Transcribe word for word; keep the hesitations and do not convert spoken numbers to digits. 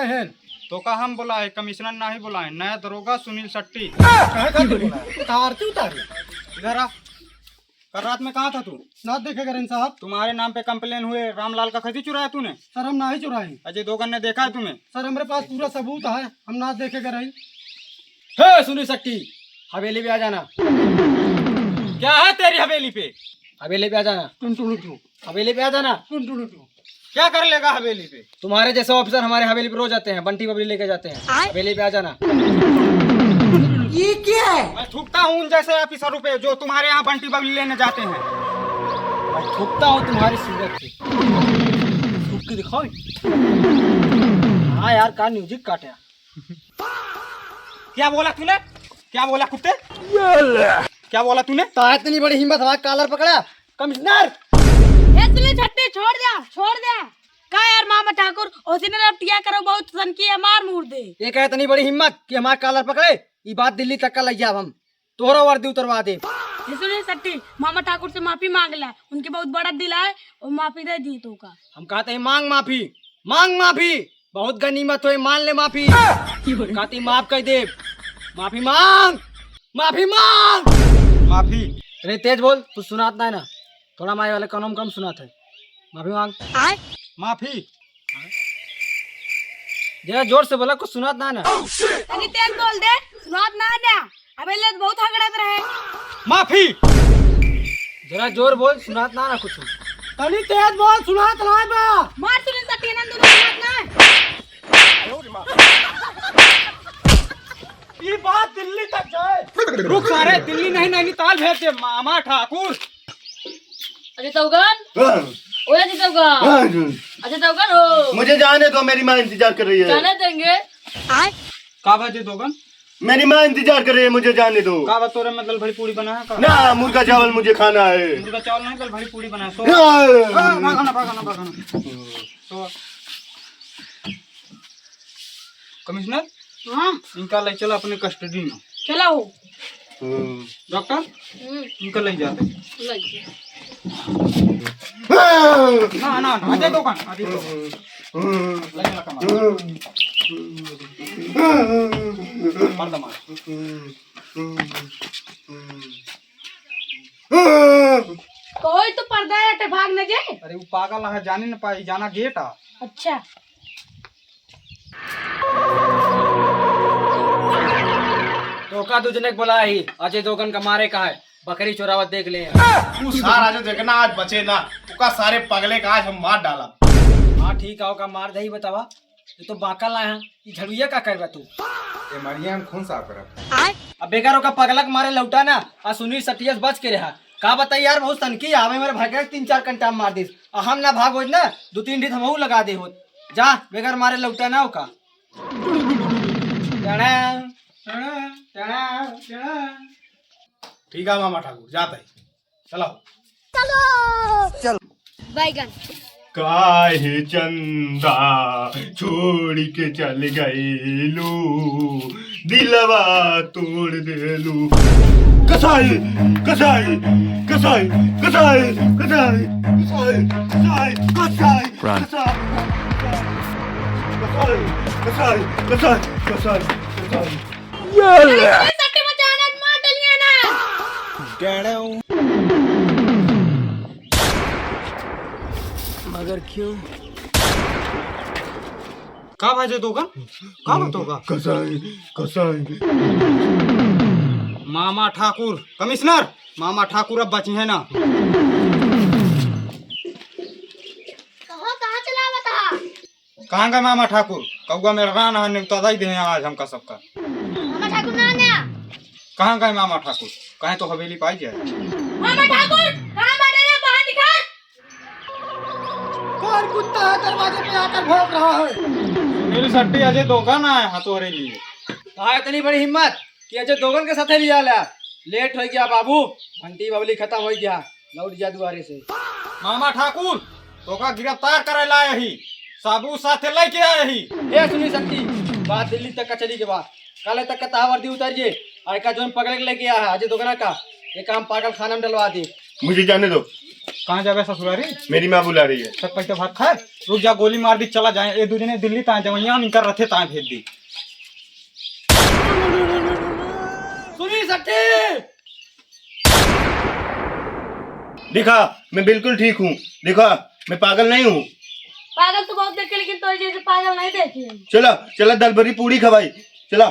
हैं। तोका हम बोलाए, कमिश्नर नाहीं बोलाए, नया दरोगा सुनील शेट्टी। काहे खातिर बोलाए? उतार, क्यों उतारे? इधर आ। कल रात में कहाँ था तू? नात देखे गए रहे साहब। तुम्हारे नाम पे कंप्लेन हुए, रामलाल का खसी चुराया तूने? सर, हम नाहीं चुराए। अजय दोगन ने देखा है तुम्हें? सर, हमरे पास पूरा सबूत है, हम नात देखे गए रहे। हे सुनील शेट्टी, हवेली पे आ जाना। क्या है तेरी हवेली पे? हवेली पे आ जाना। टुन टुन टुन। हवेली पे आ जाना। टुन टुन टुन। क्या कर लेगा हवेली पे? तुम्हारे जैसे ऑफिसर हमारे हवेली पे रोज आते हैं, बंटी बबली लेके जाते हैं। आय? हवेली पे आ जाना। ये क्या है? मैं थूकता हूँ उन जैसे ऑफिसरों पे जो तुम्हारे यहाँ बंटी बबली लेने जाते हैं। मैं थूकता हूँ तुम्हारी सूरत पे। थूक के दिखाओ। हाँ यार, का म्यूजिक काटे। क्या बोला तूने? क्या बोला कुत्ते? क्या बोला तूने? तो इतनी बड़ी हिम्मत, हमारा कॉलर पकड़ा, कमिश्नर। ए सुनील शेट्टी, छोड़ द्या, छोड़ द्या। का यार मामा ठाकुर, ओसी ने लपटिया करो, बहुत सनकी है, मार मूर दे। ये कहे इतनी बड़ी हिम्मत कि हमारा कॉलर पकड़े, ई बात दिल्ली तक का लइ जाब हम, तोहरा वर्दी उतरवा दे। ए सुनील शेट्टी, मामा ठाकुर से माफी मांग ला, उनके बहुत बड़ा दिल है, और माफी दे दी तोका। हम कहते हैं मांग माफी, मांग माफी, बहुत गनीमत होए, मान ले माफी। कहती माफ कर दे, माफी मांग, माफी मांग। माफी। अरे तेज बोल, कुछ सुनात ना है ना, थोड़ा माई वाले कानों में कम सुनात है। माफी मांग। आय? माफी। जरा जोर से बोला, कुछ सुनात ना है ना। तनी तेज बोल दे, सुनात ना है ना। अबे ले बहुत हगड़त रहे। माफी। जरा जोर बोल, सुनात ना ना कुछ। तनी तेज बोल, सुनात ना बा। मार सुनील शेट्टी, इन्हन दोनों सुनात ना। ये बात दिल्ली तक जाए। रुक सारे, दिल्ली नहीं, नैनीताल भेज दे मामा ठाकुर। अजय देवगन, हाँ। ओए अजय देवगन। हाँ, जी। अजय देवगन हो। मुझे जाने दो, मेरी माँ इंतजार कर रही है। जाने देंगे। का बा अजय देवगन? मेरी माँ इंतजार कर रही है, मुझे जाने दो। का बा तोरे में दल भरी पूरी बना है का? ना, मुर्गा चावल मुझे खाना है। मुर्गा चावल नहीं, दल भरी पूरी बना है। सो। हाँ। हाँ, भागो ना, भागो ना, भागो ना। सो। कमिश्नर, हाँ? इनका ले चला अपने कस्टडी में। चला हो। हम्म। डॉक्टर, हम्म। इनका ले जाते। ले जा। ना, ना, ना, अजय देवगन, अजय देवगन। ले चला कमर। पर्दा मार। कोई तो पर्दा हटे, भाग न जे। अरे वो पागल है, जाने न पाई, जाना गेट आ। अच्छा। तोका दू जने के बोला ही, अजय देवगन का मारे का है, बकरी चोरावत देख ले। तू सार आज देखना, आज बचे ना, ओका सारे पगले का आज हम मार डाला। हाँ ठीक है, ओका मार दही बतावा, ये तो बाका लाया है, ये झड़ुइया का करबा तू? ये मरिया हम खून साफ करब। अब बेकार ओका पगला के मारे लौटा ना, आ सुनील सटिया से बच के रहा। का बताई यार, बहुत सनकी आवे मेरे भाई के तीन चार कंटा मार दिस, आ हम ना भाग होत ना, दू तीन ढीत हमहू लगा दे होत। जा, बेकार मारे लौटा ना ओका। टड़ा, टड़ा, टड़ा, टड़ा। ठीक है मामा ठाकुर, जात है, चलाओ। चलो। चल। बैगन। काहे चंदा छोड़ के चल गईलू, दिलवा तोड़ देलू। कसाई, कसाई, कसाई, कसाई, कसाई, कसाई, कसाई, कसाई, Run. कसाई, कसाई, कसाई, कसाई, कसाई। अरे, सट्टी में जाना मार डलिया ना। मगर क्यों? का भाई जे दोगन? का बात होगा? कसाई, कसाई। मामा ठाकुर, कमिश्नर, मामा ठाकुर अब बची है ना। कहो, कहाँ चला बता? कहाँ गए मामा ठाकुर? कौआ मेरा रान है, निपटा दे दे आज हमका सबका। मामा ठाकुर ना आने। कहाँ गए मामा ठाकुर? कहें तो हवेली पाई जाए। मामा ठाकुर, कहाँ बैठे रे? बाहर दिखा। कौन कुत्ता है दरवाजे पे आकर भौंक रहा है? सुनील सट्टी अजय दोगन आए हैं तोरे लिए। कहा इतनी बड़ी हिम्मत कि अजय दोगन के साथे लिया ला? लेट हो गया बाबू, घंटी बबली खत्म हो गया, लौट जा दुआरे से। मामा ठाकुर, तोका गिरफ्तार करे लाए ही, सबूत साथे लेके आए ही। ए सुनील सट्टी, बात दिल्ली तक का चली के बा। काले तक का तहा वर्दी उतारिए, और का जोन पकड़े के लेके आया है, अजय दोगना का, ये काम पागल खाना में डलवा दे। मुझे जाने दो। कहाँ जाबे ससुरारी? मेरी माँ बुला रही है। सब पैसा भात खाए, रुक जा, गोली मार दी, चला जाए। ए दू जने दिल्ली ताए जवैया हम इनकर रथे ताए भेज दी। सुनी सट्टी। देखा, मैं बिल्कुल ठीक हूँ। देखा, मैं पागल नहीं हूँ। पागल तो बहुत देखे, लेकिन तो जैसे पागल नहीं देखे। चला, चला, दाल बरी पूड़ी खवाई। चला।